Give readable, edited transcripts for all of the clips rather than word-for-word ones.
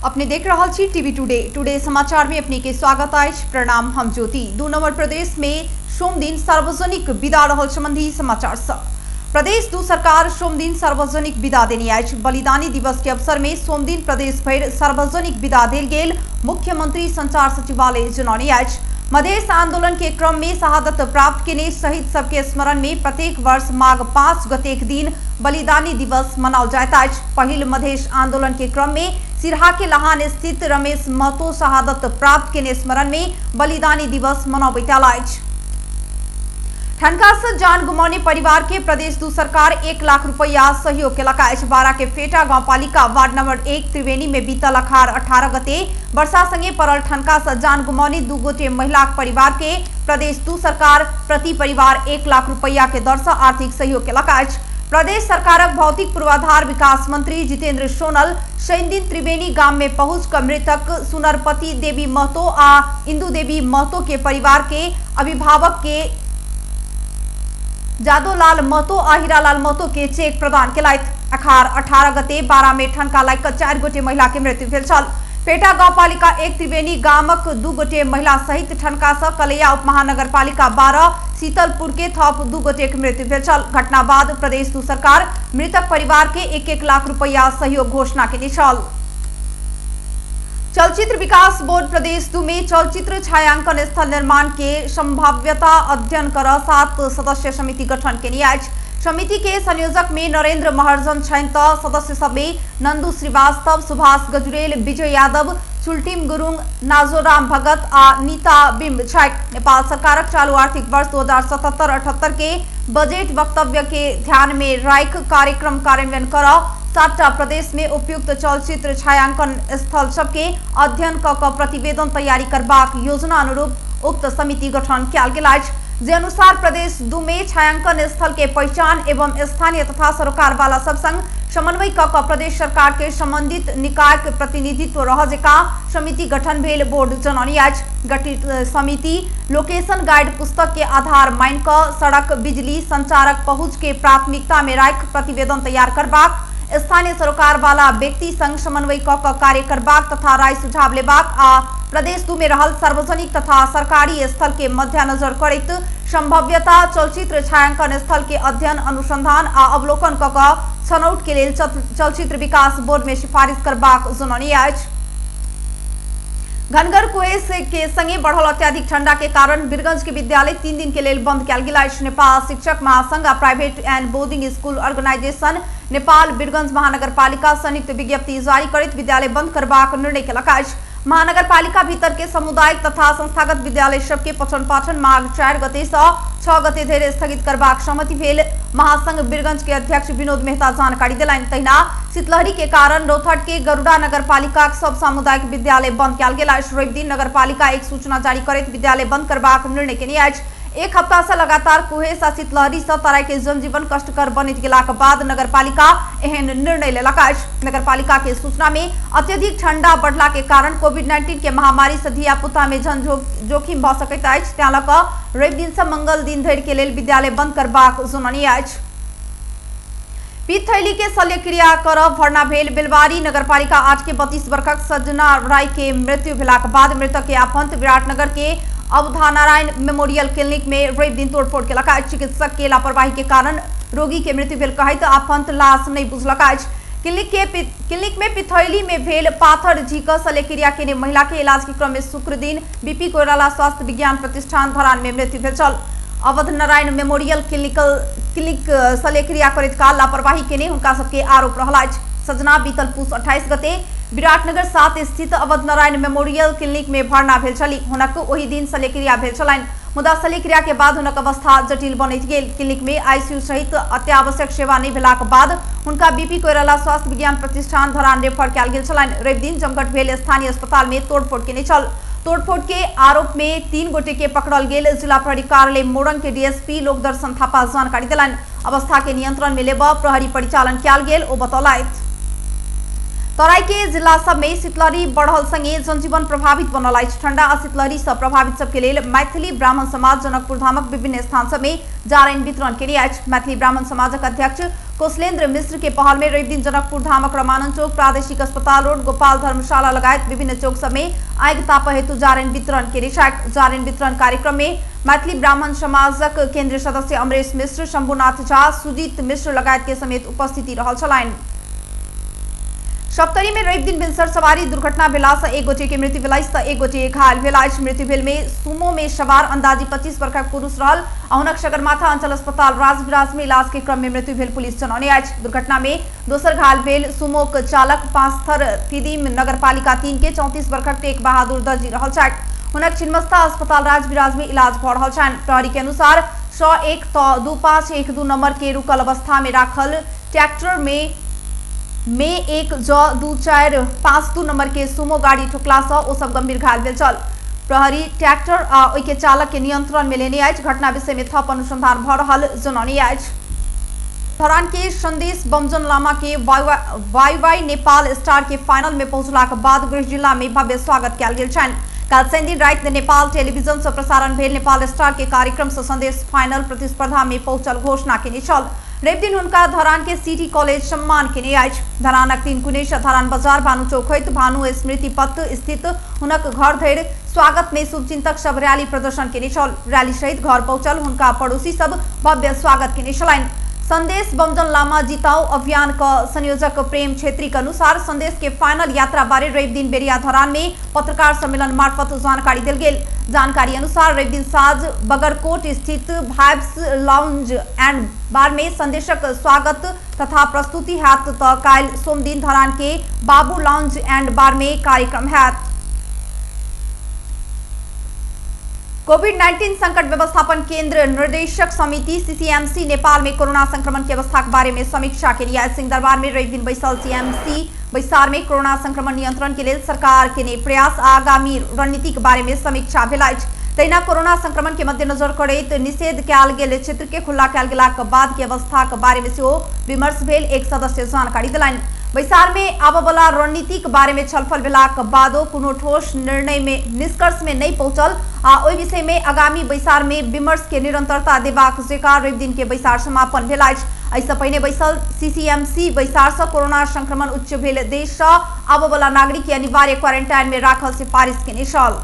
अपने देख रहल छी टीवी टुडे। टुडे समाचार में अपने के स्वागत अछि। प्रणाम, हम ज्योति। 2 नंबर प्रदेश में सोम दिन सार्वजनिक विदा रहल संबंधी समाचार स प्रदेश 2 सरकार सोम दिन सार्वजनिक विदा देने अछि। बलिदानी दिवस के अवसर में सोम दिन प्रदेश भरि सार्वजनिक विदा देल गेल मुख्यमंत्री संचार सचिवालय जनौने अछि। मधेश आंदोलन के क्रम में शहादत प्राप्त केने शहीद सबके स्मरण में प्रत्येक वर्ष माघ 5 गतेक दिन बलिदानी दिवस मनाओल जाइत अछि। पहिल मधेश आंदोलन के क्रम में सिरहा के लहान स्थित रमेश महतो शहादत प्राप्त केने स्मरण में बलिदानी दिवस मनाबैत आयल अछि। ठनका से जान गुमाउने परिवार के प्रदेश 2 सरकार 1 लाख रुपया सहयोग केलक अछि। बारा के फेटा गांवपालिका वार्ड नंबर 1 त्रिवेणी में बीतल अखार 18 गते वर्षा संगे पड़ल ठनका से जान गुमाउने 2 गोटे महिला परिवार के प्रदेश 2 सरकार प्रति परिवार 1 लाख रुपया के दर से आर्थिक सहयोग केलक अछि। प्रदेश सरकारक भौतिक पूर्वाधार विकास मंत्री जितेंद्र सोनल शनिदिन त्रिवेणी गाम में पहुंच कर मृतक सुनरपति देवी महतो आ इंदु देवी महतो के परिवार के अभिभावक के जादोलाल महतो आ हीरालाल महतो के चेक प्रदान केलथि। अखार 18 गते 12 में ठनका लागि कऽ 4 गोटे महिला के मृत्यु भेल छल। पेटा गांवपालिका 1 त्रिवेणी गामक 2 गोटे महिला सहित ठनका से कलैया उपमहानगरपालिका 12 शीतलपुर के थप 2 गोटे के मृत्यु भेल छल। घटना बाद प्रदेश 2 सरकार मृतक परिवार के 1-1 लाख रुपया सहयोग घोषणा केने छल। चलचित्र विकास बोर्ड प्रदेश 2 में चलचित्र छायांकन स्थल निर्माण के संभाव्यता अध्ययन कर 7 सदस्य समिति गठन केने अछि। समिति के संयोजक में नरेंद्र महर्जन छनि त सदस्य सब में नंदू श्रीवास्तव, सुभाष गजुरेल, विजय यादव, चुलटिम गुरुङ, नाजोराम भगत आ नीता बिम्ब छथि। नेपाल सरकारक चालू आर्थिक वर्ष 2077-78 के बजट वक्तव्य के ध्यान में राखि कार्यक्रम कार्यान्वयन कर 7टा प्रदेश में उपयुक्त चलचित्र छायांकन स्थल सबके अध्ययन क क प्रतिवेदन तैयारी करबाक योजना अनुरूप उक्त समिति गठन कयल गेल अछि। जे अनुसार प्रदेश 2 में छायांकन स्थल के पहचान एवं स्थानीय तथा सरोकार वाला सब संग समन्वय क क प्रदेश सरकार के संबंधित निकाय के प्रतिनिधित्व रह जका समिति गठन भेल बोर्ड जनौने अछि। गठित समिति लोकेशन गाइड पुस्तक के आधार मान क सड़क, बिजली, संचारक पहुंच के प्राथमिकता में राखि प्रतिवेदन तैयार करबाक, स्थानीय सरोकार वाला व्यक्ति संग समन्वय क क कार्य करबाक तथा राय सुझाव लेबाक आ प्रदेश 2 में रहल सार्वजनिक तथा सरकारी स्थल के मध्यानजर करैत संभव्यता चलचित्र छायांकन स्थल के अध्ययन, अनुसंधान आ अवलोकन क क छनौट के लेल चलचित्र विकास बोर्ड में सिफारिश करबाक जनौने अछि। घनगर कुहेस के संगे बढ़ल अत्यधिक ठंडा के कारण वीरगंज के विद्यालय 3 दिन के लेल बंद कयल गेल अछि। नेपाल शिक्षक महासंघ आ private and boarding school organisation Nepal Birgunj महानगरपालिका संयुक्त विज्ञप्ति जारी करैत विद्यालय बंद करबाक निर्णय केलक अछि। महानगरपालिका भीतर के सामुदायिक तथा संस्थागत विद्यालय सबके पठन पाठन माघ 4 गते से 6 गते धरि स्थगित करबाक सहमति भेल महासंघ वीरगंज के अध्यक्ष विनोद मेहता जानकारी देलनि। तहिना शीतलहरी के कारण रौतहट के गरुड़ा नगरपालिका सब सामुदायिक विद्यालय बंद कयल गेल अछि। रवि दिन नगरपालिका एक सूचना जारी करैत विद्यालय बंद करबाक निर्णय केने अछि। एक हफ्ता से लगातार कुहेस आ शीतलहरी से तराई के जनजीवन कष्टकर बनैत गेलाक बाद नगरपालिका एहन निर्णय लेलक अछि। नगरपालिका के सूचना में अत्यधिक ठंडा बढ़ला के कारण कोविड-19 के महामारी से धियापुता में जन जोखिम भ सकैत अछि, तें ल क रवि दिन से मंगल दिन धरि के लेल विद्यालय बंद करबाक जनौने अछि। पीत थैली के शल्यक्रिया कर भर्ना भेल बेलवारी नगरपालिका 8 के 32 वर्षक सजना राय के मृत्यु भेलाक बाद मृतक के आफंत विराटनगर के अवधानारायण मेमोरियल क्लिनिक में रवि दिन तोड़फोड़ केलक अछि। चिकित्सक के लापरवाही के कारण रोगी के मृत्यु भेल कहैत आफंत लाश नहीं बुझलक अछि। क्लिनिक में पिथैली में भेल पाथर झीक शल्यक्रिया केने महिला के इलाज के क्रम में शुक्र दिन बीपी कोइराला स्वास्थ्य विज्ञान प्रतिष्ठान धरान में मृत्यु भेल छल। अवध नारायण मेमोरियल क्लिनिक शल्यक्रिया करैत काल लापरवाही केने हुनका सबके आरोप रहल अछि। सजना बीतल पुस 28 गते विराटनगर 7 स्थित अवध नारायण मेमोरियल क्लिनिक में भर्ना भेल छली। हुनक ओहि दिन शल्यक्रिया भेल छलनि, मुदा शल्यक्रिया के बाद हुनक अवस्था जटिल बनैत गेल। क्लिनिक में आईसीयू सहित अत्यावश्यक सेवा नहीं भेलाक बाद हुनका बीपी कोइराला स्वास्थ्य विज्ञान प्रतिष्ठान धरान रेफर कयल गेल छलनि। रवि दिन जमघट भेल स्थानीय अस्पताल में तोड़फोड़ केने छल। तोड़फोड़ के आरोप में 3 गोटे के पकड़ल गेल जिला प्रहरी कार्यालय मोरंग के डीएसपी लोकदर्शन थापा जानकारी देलनि। अवस्था के नियंत्रण में लेबऽ प्रहरी परिचालन कयल गेल ओ बतौलथि। तराई के जिला सब में शीतलहरी बढ़ल संगे जनजीवन प्रभावित बनल अछि। ठंडा आ शीतलहरी से प्रभावित सबके लेल मैथिली ब्राह्मण समाज जनकपुर धामक विभिन्न स्थान सब में जारनि वितरण केने अछि। मैथिली ब्राह्मण समाजक अध्यक्ष कौशलेंद्र मिश्र के पहल में रवि दिन जनकपुर धामक रमानंद चौक, प्रादेशिक अस्पताल रोड, गोपाल धर्मशाला लगायत विभिन्न चौक सब में आगि ताप हेतु जारनि वितरण केने छथि। जारनि वितरण कार्यक्रम में मैथिली ब्राह्मण समाजक केंद्रीय सदस्य अमरेश मिश्र, शंभुनाथ झा, सुजीत मिश्र लगायत के समेत उपस्थिति रहल छलनि। सप्तरी में रवि दिन भिनसर सवारी दुर्घटना भेला से एक गोटे के मृत्यु भेल अछि त एक गोटे घायल भेल अछि। मृत्यु भेल में सुमो में सवार अंदाजी 25 वर्षक पुरुष रहल आ हुनक सगरमाथा अंचल अस्पताल राजविराज में इलाज के क्रम में मृत्यु भेल पुलिस जनौने अछि। दुर्घटना में दोसर घायल भेल सुमोक चालक पाँचथर फिदिम नगरपालिका 3 के 34 वर्षक टेक बहादुर दर्जी रहल छथि। हुनक छिन्मस्ता अस्पताल राजविराज में इलाज भऽ रहल छनि। प्रहरी के अनुसार 101 2512 नंबर के रुकल अवस्था में राखल ट्रैक्टर में 1 ज 2 4 5 2 नंबर के सुमो गाड़ी ठोकला से ओ सब गंभीर घायल भेल छल। प्रहरी ट्रैक्टर आ ओहि के चालक के नियंत्रण में लेने अछि। घटना विषय में थप अनुसंधान भऽ रहल जनौने अछि। धरान के संदेश बमजन लामा के वाई वाई नेपाल स्टार के फाइनल में पहुंचलाक बाद गृह जिला में भव्य स्वागत कयल गेल छनि। काल्हि शनि दिन राति नेपाल टेलीविजन से प्रसारण भेल नेपाल स्टार के कार्यक्रम से संदेश फाइनल प्रतिस्पर्धा में पहुंचल घोषणा केने छल। रवि दिन हुनका धरान के सिटी कॉलेज सम्मान केने अछि। धरानक 3 कुनेश धरान बाजार भानु चौक होइत भानु स्मृति पथ स्थित हुनक घर धरि स्वागत में शुभचिंतक सब रैली प्रदर्शन केने छल। रैली सहित घर पहुंचल हुनका पड़ोसी सब भव्य स्वागत केने छलनि। संदेश बमजन लामा जिताओ अभियान क संयोजक प्रेम छेत्री के अनुसार संदेश के फाइनल यात्रा बारे रवि दिन बेरिया धरान में पत्रकार सम्मेलन मार्फत जानकारी देल गेल। जानकारी अनुसार रवि दिन साँझ बगरकोट स्थित भाइब्स लाउंज एंड बार में संदेशक स्वागत तथा प्रस्तुति हैत त काल्हि सोमदिन धरान के बाबू लाउंज एंड बार में कार्यक्रम हैत। कोविड-19 संकट व्यवस्थापन केंद्र निर्देशक समिति सीसीएमसी नेपाल में कोरोना संक्रमण के अवस्था के बारे में समीक्षा के लिए सिंहदरबार में रवि दिन बैसल सीएमसी बैसार में कोरोना संक्रमण नियंत्रण के लिए सरकार के प्रयास आगामी रणनीति के बारे में समीक्षा भेल अछि। तहिना कोरोना संक्रमण के मद्देनजर करैत निषेध कयल गेल क्षेत्र के खुला कयल गेलाक बाद के अवस्था के बारे में सेहो विमर्श भेल एक सदस्य जानकारी देलनि। बैसार में आबयवला रणनीति के बारे में छलफल भेलाक बादो कोनो ठोस निर्णय में निष्कर्ष में नहीं पहुंचल आ ओहि विषय में आगामी बैसार में विमर्श के निरंतरता देबाक जेकाँ रवि दिन के बैसार समापन भेल अछि। एहिसँ पहिने बैसल सीसीएमसी बैसार से कोरोना संक्रमण उच्च भेल देश से आबयवला नागरिक के अनिवार्य क्वारंटाइन में राखल सिफारिश केने छल।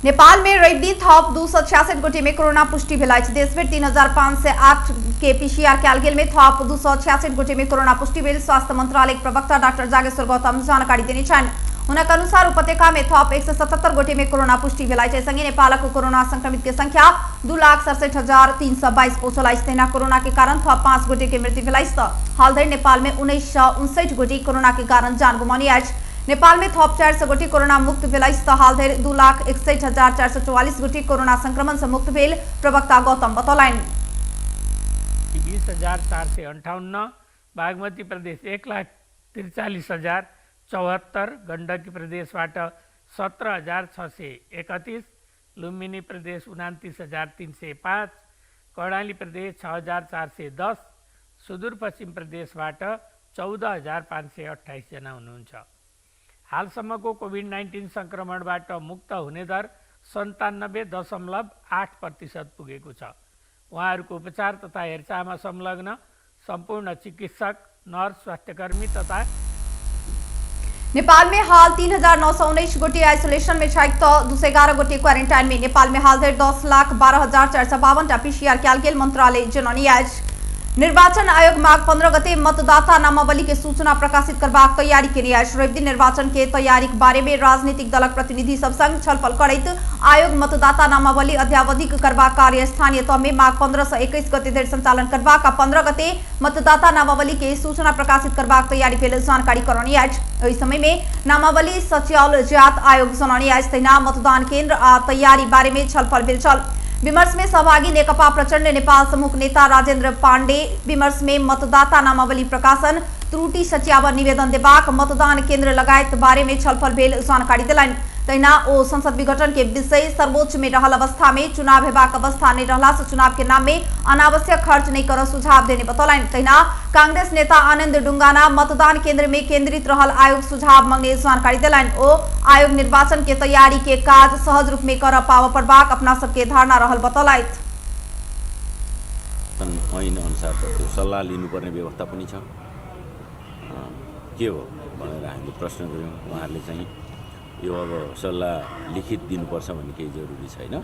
नेपाल में रवि दिन थप 266 गोटे में कोरोना पुष्टि भेल अछि। देशभरि 3508 के पीसीआर कयल गेल में थप 266 गोटे में कोरोना पुष्टि भेल स्वास्थ्य मंत्रालय के प्रवक्ता डॉक्टर जागेश्वर गौतम जानकारी देने छनि। हुनक अनुसार उपत्यका में थप 177 गोटे में कोरोना पुष्टि भेल अछि। संगे नेपालक कोरोना संक्रमित के संख्या 2,67,322 पहुंचल अछि। तहिना कोरोना के कारण थप 5 गोटे के मृत्यु भेल अछि त हाल धरि नेपाल में 1959 गोटे कोरोना के कारण जान गुमाउने अछि। नेपाल में थप 400 गोटे कोरोना मुक्त भेल अछि त हाल धरि 2,61,444 गोटे कोरोना संक्रमण से मुक्त भेल प्रवक्ता गौतम बतौलनि। 20,458, बागमती प्रदेश 1,43,074, गण्डकी प्रदेशबाट 17,631, लुम्बिनी प्रदेश 29,305, कर्णाली प्रदेश 6,410, सुदूरपश्चिम प्रदेशबाट 14,528 जना हुनुहुन्छ। हालसम्मको कोभिड-19 सङ्क्रमणबाट मुक्त हुने दर 97.8% पुगेको छ। उहाँहरूको उपचार तथा हेरचाहमा संलग्न सम्पूर्ण चिकित्सक, नर्स, स्वास्थ्यकर्मी तथा नेपाल में हाल 3,919 गोटे आइसोलेशन में छथि त 211 गोटे क्वारेंटाइन में। नेपाल में हाल धरि 10,12,452 टा पीसीआर कयल गेल मंत्रालय जनौने अछि। निर्वाचन आयोग माघ 15 गते मतदाता नामावली के सूचना प्रकाशित करबाक तैयारी केने अछि। रवि दिन निर्वाचन के तैयारी के बारे में राजनीतिक दलक प्रतिनिधि सब संग छलफल करैत आयोग मतदाता नामावली अद्यावधिक करबाक कार्य स्थानीय तह में माघ 15 से 21 गते धरि संचालन करबाक आ 15 गते मतदाता नामावली के सूचना प्रकाशित करबाक तैयारी भेल जानकारी करौने अछि। ओहि समय में नामावली सच्याओल जायत आयोग जनौने अछि। तहिना मतदान केंद्र आ तैयारी बारे में छलफल भेल छल। विमर्श में सहभागी नेकपा प्रचण्ड नेपाल समूह नेता राजेंद्र पांडे विमर्श में मतदाता नामावली प्रकाशन, त्रुटि सच्यावन निवेदन देबाक, मतदान केंद्र लगायत बारे में छलफल भेल जानकारी देलनि। तहिना ओ संसद विघटन के विषय सर्वोच्च में रहल अवस्था में चुनाव हेबाक अवस्था नहीं रहला से चुनाव के नाम में अनावश्यक खर्च नहीं कर सुझाव देने बतौलनि। तहिना कांग्रेस नेता आनंद डुंगाना मतदान केंद्र में केंद्रित रहल आयोग सुझाव मंगने जानकारी देलनि। ओ आयोग निर्वाचन के तैयारी के काज सहज रूप में कर पाव पड़बाक अपना सबके धारणा रहल बतौलथि। ऐन अनुसार त त्यो सल्लाह लिनुपर्ने व्यवस्था पनि छ, के हो भनेर हामीले प्रश्न गऱ्यौँ। उहाँहरूले चाहिँ यो अब सल्लाह लिखित दिनुपर्छ भन्ने केही जरुरी छैन,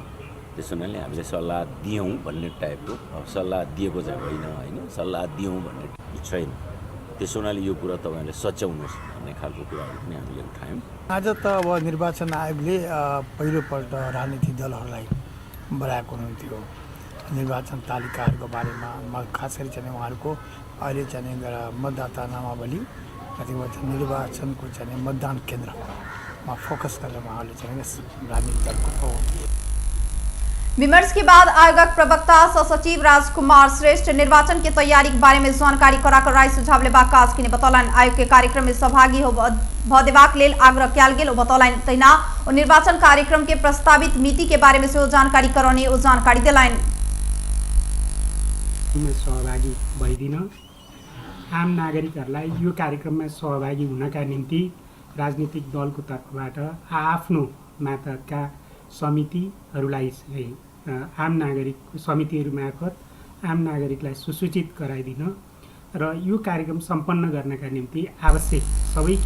त्यस हुनाले हामीले सल्लाह दियौँ भन्ने टाइपको, अब सल्लाह दिएको चाहिँ होइन, होइन सल्लाह दियौँ भन्ने छैन, त्यस हुनाले यो कुरा तपाईँहरूले सच्याउनुहोस् भन्ने खालको कुराहरू पनि हामीले उठायौँ। आज त अब निर्वाचन आयोगले पहिलोपल्ट राजनीतिक दलहरूलाई बोलाएको हुनुहुन्थ्यो निर्वाचन तालिकाहरूको बारेमा, खास गरी चाहिँ उहाँहरूको अहिले चाहिँ मतदाता नामावली अथवा निर्वाचनको चाहिँ मतदान केन्द्रमा फोकस गरेर उहाँहरूले चाहिँ राजनीतिक दलको। विमर्श के बाद आयोगक प्रवक्ता सचिव राजकुमार श्रेष्ठ निर्वाचन के तैयारी के बारे में जानकारी कराकर राय सुझाव लेबाक काज केने बतौलनि। आयोग के कार्यक्रम में सहभागी भ देबाक लेल आग्रह कयल गेल ओ बतौलनि। तहिना ओ निर्वाचन कार्यक्रम के प्रस्तावित मिति के बारे में सेहो जानकारी करौने ओ जानकारी देलनि। सहभागी भइदिन आम नागरिकहरूलाई यो कार्यक्रममा सहभागी हुनका निम्ति राजनीतिक दलको तर्फबाट आफ्नो मातहतका समितिहरूलाई आम नागरिक समितिहरू मार्फत आम नागरिकलाई सुसूचित गराइदिन र यो कार्यक्रम सम्पन्न गर्नका निम्ति आवश्यक सबै।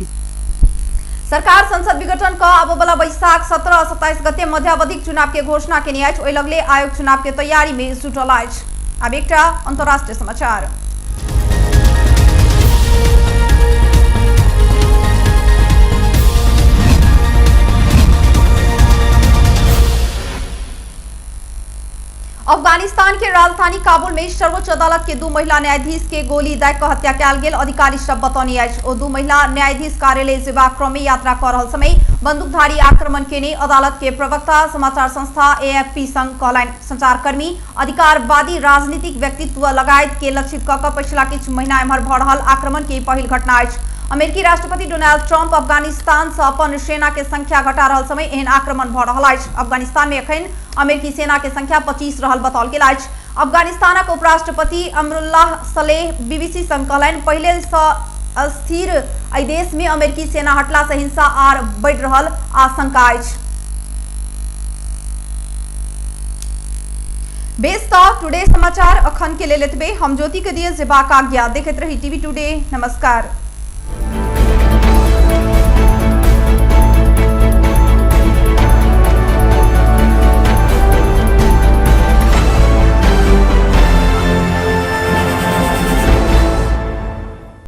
सरकार संसद विघटन क आबऽवला बैशाख 17 आ 27 गते मध्यावधिक चुनाव के घोषणा केने अछि। ओहि लगले आयोग चुनाव के तैयारी में जुटल अछि। आब एकटा अंतर्राष्ट्रीय समाचार। अफगानिस्तान के राजधानी काबुल में सर्वोच्च अदालत के 2 महिला न्यायाधीश के गोली दय क हत्या कयल गेल अधिकारी सब बतौने अछि। ओ 2 महिला न्यायाधीश कार्यालय जेबाक क्रम में यात्रा कर रहल समय बंदूकधारी आक्रमण केने अदालत के प्रवक्ता समाचार संस्था एएफपी संग कहलनि। संचारकर्मी, अधिकारवादी, राजनीतिक व्यक्तित्व लगायत के लक्षित क क पछिला किछु महीना एम्हर भ रहल आक्रमण के पहिल घटना अछि। अमेरिकी राष्ट्रपति डोनाल्ड ट्रंप अफगानिस्तान से अपन सेना के संख्या घटा रहल समय एहन आक्रमण भ रहल अछि। अफगानिस्तान में एखन अमेरिकी सेना के संख्या 25 रहल बताओल गेल अछि। अफगानिस्तानक उपराष्ट्रपति अमरुल्लाह सलेह बीबीसी संग कहलनि, पहिले से अस्थिर एहि देश में अमेरिकी सेना हटला से हिंसा आर बढ़ि रहल आशंका अछि। बेस त टुडे समाचार अखन के लेल एतबे। हम ज्योति के दिए जेबाक आज्ञा। देखैत रही टीवी टुडे। नमस्कार।